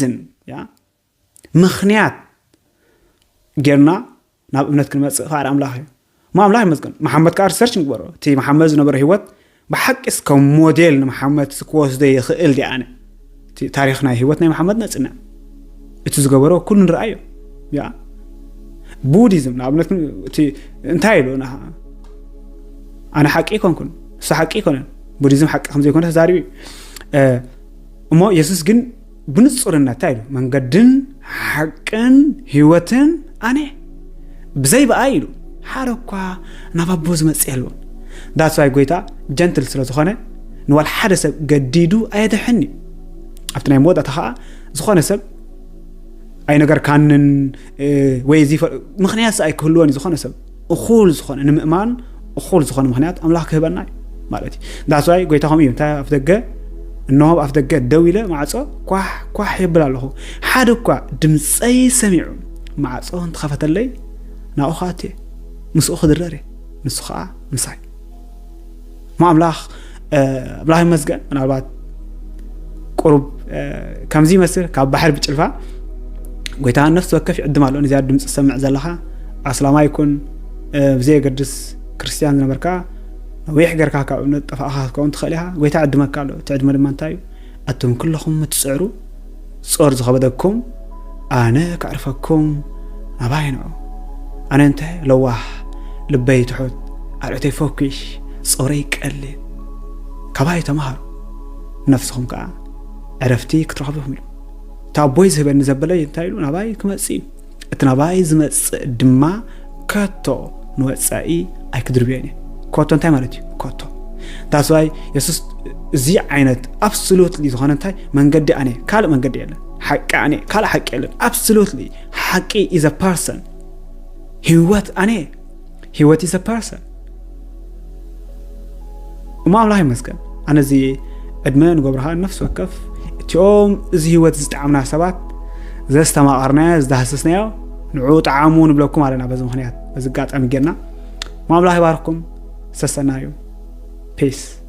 reason፣ ያ፣ ምኽንያት ጌርና ናብ እምነት ክንመጽእ ፍቓድ ኣምላኽ እዩ። እሞ ኣምላኽ ይመስገን፣ መሓመድ ከዓ ሪሰርች ንግበሮ። እቲ መሓመድ ዝነበረ ህይወት ብሓቂ እስከ ሞዴል ንመሓመድ ክወስዶ ይኽእል ድየ ኣነ? እቲ ታሪኽ ናይ ህይወት ናይ መሓመድ ነጽንዕ። እቲ ዝገበሮ ኩሉ ንርኣዮ። ያ፣ ቡዲዝም ንኣብነት፣ እቲ እንታይ ኢሉ? ኣነ ሓቂ ኣይኮንኩን፣ እሱ ሓቂ ኣይኮነን፣ ቡዲዝም ሓቂ ከም ዘይኮነ ተዛሪቡ እዩ። እሞ የሱስ ግን ብንጹርነት እንታይ ኢሉ? መንገድን ሓቅን ህይወትን ኣነ፣ ብዘይ ብኣይ ኢሉ ሓደ እኳ ናብ ኣቦ ዝመጽእ የልቦን። That's why ጎይታ ጀንትል ስለ ዝኾነ፣ ንዋል ሓደ ሰብ ገዲዱ ኣየድሕን እዩ። ኣብቲ ናይ መወዳእታ ኸዓ ዝኾነ ሰብ ኣይነገርካንን፣ እ፣ ወይ እዚ ፈ-፣ ምኽንያት ኣይክህልዎን እዩ። ዝኾነ ሰብ እኹል ዝኾነ ንምእማን እኹል ዝኾነ ምኽንያት ኣምላኽ ክህበና እዩ ማለት እዩ። That's why ጎይታ ከምኡ እዩ። እንታይ ኣፍ ደገ፣ እንሆ ኣብ ኣፍ ደገ ደው ኢለ ማዕጾ ኳሕ ኳሕ የብል ኣለኹ። ሓደ እኳ ድምፀይ ሰሚዑ ማዕጾ እንትኸፈተለይ ናብኡ ክኣቱ እየ፣ ምስኡ ክድረር እየ፣ ንሱ ኸዓ ምሳይ። እሞ ኣምላኽ፣ እ፣ ኣምላኽ ይመስገን። ምናልባት ቁሩብ፣ እ፣ ከምዚ ይመስል፣ ካብ ባሕሪ ብጭልፋ ጎይታ ነፍሲ ወከፍ ይዕድም ኣሎ። ነዚኣ ድምፂ ዝሰምዕ ዘለኻ ኣስላማይ ይኩን፣ እ፣ ብዘየገድስ ክርስትያን ዝነበርካ ነዊሕ ጌርካ ካብ እምነት ጠፋእኻ ክትከውን ትኽእል ኢኻ። ጎይታ ይዕድመካ ኣሎ። እቲ ዕድመ ድማ እንታይ እዩ? ኣቱም ኩለኹም እትጽዕሩ ጾር ዝኸበደኩም ኣነ ከዕርፈኩም ናባይ ንዑ። ኣነ እንተ ለዋህ፣ ልበይ ትሑት፣ ኣርእተይ ፈኲሽ፣ ጾረይ ቀሊል። ካባይ ተማሃሩ፣ ነፍስኹም ከኣ ዕረፍቲ ክትረኽቡ ኢኹም ኢሉ። እቲ ኣቦይ ዝህበኒ ዘበለይ እንታይ ኢሉ ናባይ ክመጽእ እዩ። እቲ ናባይ ዝመጽእ ድማ ከቶ ንወጻኢ ኣይክድርብዮን እየ። ኮቶ እንታይ ማለት እዩ? ኮቶ። That's why የሱስ እዚ ዓይነት ኣብሶሉትሊ ዝኾነ እንታይ መንገዲ ኣነ፣ ካልእ መንገዲ የለን። ሓቂ ኣነ፣ ካልእ ሓቂ የለን። ኣብሶሉትሊ ሓቂ is a person። ህይወት ኣነ፣ ህይወት is a person። እሞ ኣምላኽ ይመስገን። ኣነ እዚ ዕድመ ንገብርሃ ነፍሲ ወከፍ እቲኦም እዚ ህይወት ዝጠዓምና ሰባት ዘስተማቐርናዮ፣ ዝዳህሰስናዮ ንዑ ጠዓሙ ንብለኩም ኣለና። በዚ ምኽንያት፣ በዚ ኣጋጣሚ ጌርና። እሞ ኣምላኽ ይባርኩም። ሰሰናዩ። ፒስ።